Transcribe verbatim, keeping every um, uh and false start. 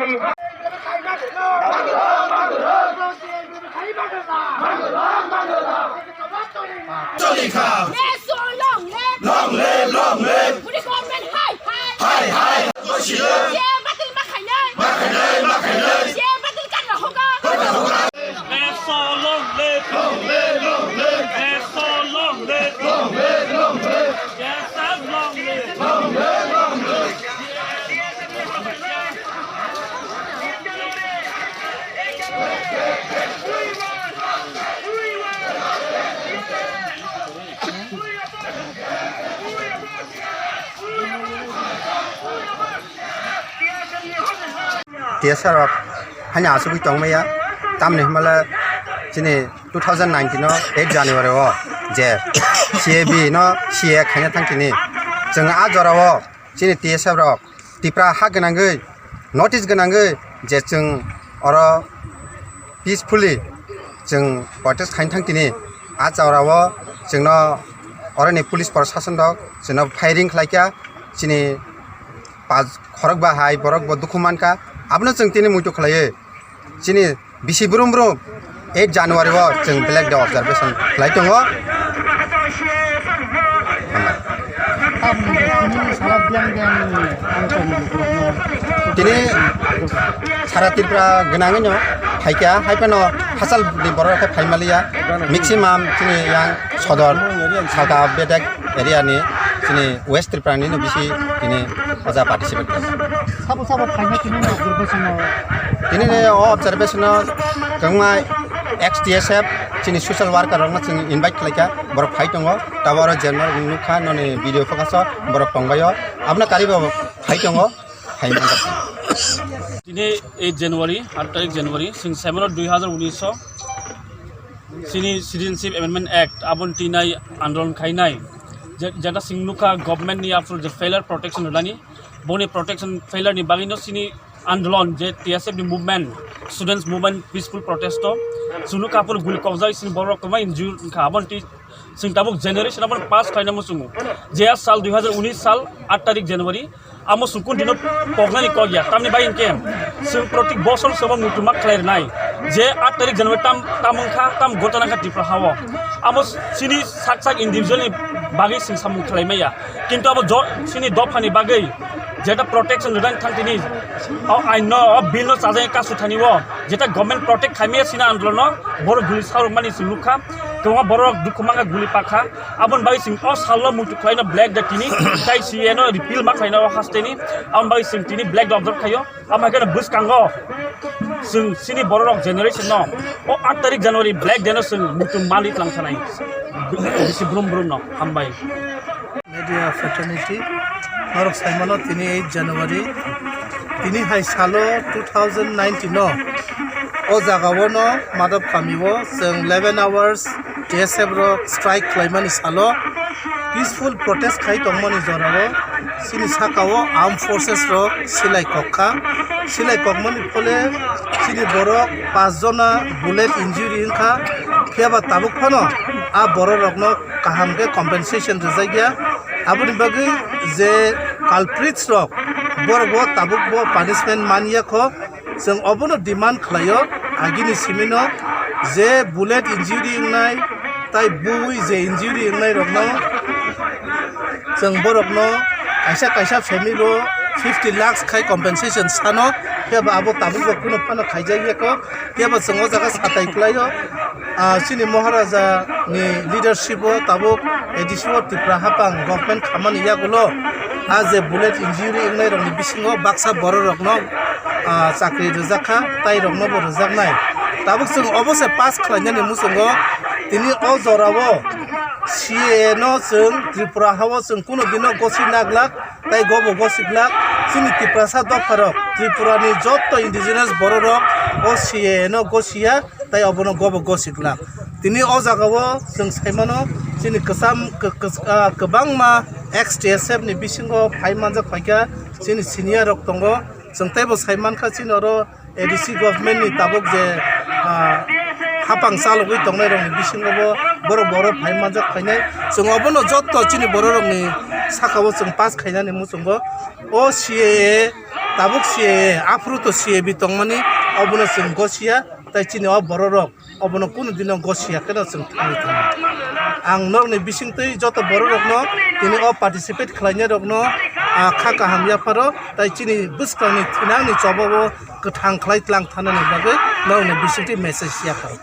Choli kha. Yes, so long live. Long live, long live. Buri government hai hai. Hai hai. Kosi le. Ye batil ma khainai. Ma khainai, ma khainai. Ye batil kan na hoga. Hoga, hoga. Yes, so long live. Long live, long live. Yes, so long live. Long live, long live. Yes, so long live. Long live, long live. T S R rok haino asugwi tongmaya, tamni hwnba le chini two thousand nineteen o eight January o je C A B no C A A khaina thang tini, chwng a jora o chini T S F rok Tipra ha gwnangwi, notice gwnangwi je chwng oro peacefully chwng protest khaina thang tini, a jora o chwngno oroni police proshashan rok chwngno firing khlaikha, chini pas khorok ba hai borok bo dukhu mankha, abono chwng tini muitu khlaiwi chini bisi brum brum eight January o chwng Black Day observation khlai tongo. Tini sara Tripura gwnangwino phaikha, hai phano hachal ni borok khe phai maliya, maximum chini yang sodor salka bedek area ni chini West Tripura ni no bisi tini oja participate khlai. Sabo sabo phaina tini no observation o. Tini ni o observation o kwbangma ex T S F chini social worker rok no chwng invite khlai kha, borok phai tongo. Tabo oro general nukha noni video focus o borok tongbai o. Aboni karibo phai tongo, phai manjak. Tini eight January, aat tarik January, chwng seven o dui hazar unis o chini Citizenship Amendment Act aboni tinai andolon khainai. Je-, jeta chwng nukha government ni aphuru je failure protection rwnani, boni protection failure ni bagwi no chini andolon je T S F ni movement, students movement peaceful protest o chwng nukha aphuru guli kokjak chini borok kwbangma injured wngkha, aboni twi chwng tabuk generation aboni pass khlaina muchungo. Je sal dui hazar unis sal aat tarik January, amo sukun dino poknani kok ya, tamni bai hinkhe chwng protik bosor sobo muitu ma khlai rwnai je aat tarik January tam, tam wngkha, tam gotona wngkha Tripura hao. Amo chini sak sak individual ni bagwi chwng samung khlai maya, kintu abo jo-, chini dophani bagwi jeta protection rwna thang tini, o ain no, o bill no chajai kasu thani o, jeta government protect khai maya chini andolon no, borok guli sarok mani chwng nukha, kwbangma borok dukhu mangkha, guli pakha. Aboni bagwi chwng o salno muitu khlaino Black Day tini, tai C A A no repeal ma khlaino o hasteni, aboni bagwi chwng tini Black Day observe khaio, amo hai kheno bwskango chwng chini bororok generation no o aat tarik January Black Day no chwng muitu mali tlang thanai bisi brum brum no. Hambai. Media fraternity, norok saimano tini eight January, tini hai salo two thousand nineteen no o jaga o no Madhab kami o chwng eleven hours T S F rok strike khlaimani salo peaceful protest khai tongmani jorao chini sakao armed forces rok silai kok kha. Silai kokmani phole chini borok pas jona bullet injury wngkha. Phiya ba tabuk phano a borok rokno kaham khe compensation rwjakya. Aboni bagwi je culprits rok borok bo tabuk bo punishment manya kho. Chwng obono demand khlaio, agini simino je bullet injury wngnai, tai bui je injury wngnai rokno chwng borokno kaisa kaisa family o fifty lakhs khai compensation sano, phiya ba abo tabuk bo kunu phano khaijak ya kho, phiya ba chwng o jaga satai khlaio. Ah, chini Maharaja ni leadership o tabuk A D C o Tripura hapang government khamani yagulo, ah, je bullet injury wngnai rokni bisingo baksa borok rokno, ah, chakri rwjak kha, tai rokno bo rwjaknai. Tabuk chwng obo se pass khlainani muchungo tini o jorao C A A no chwng Tripura hao chwng kunu dino gosi naglak, tai gobo gosi glak. Chini Tiprasa dopharok, Tripura ni jotto indigenous bororok o C A A no gosiya. Tai obono gobo gosik glak. Tini o jagao chwng saimano chini kwcham kw-, kw-, ah, kwbangma ex T S F ni bisingo phai manjak phaikha, chini senior rok tongo. Chwng teibo saimankha chini oro A D C government ni tabuk je, ah, hapang chalogwi tongnai rokni bisingo bo borok borok phai manjak phainai. Chwng obono jotto chini borok rokni Saka o chwng pass khainani muchungo o C A A, tabuk C A A, aphuru to C A B tongmani, obono chwng gosia, tai chini o bororok obono kunu dino gosia kheno chwng thangwi thango. Ang norokni bisingtwi joto bororokno tini o participate khlainairokno, ah, kha kaham yapharo, tai chini bwskangni thinangni choba o kwthang khlai tlang thanani bagwi norokni bisingtwi message yapharo.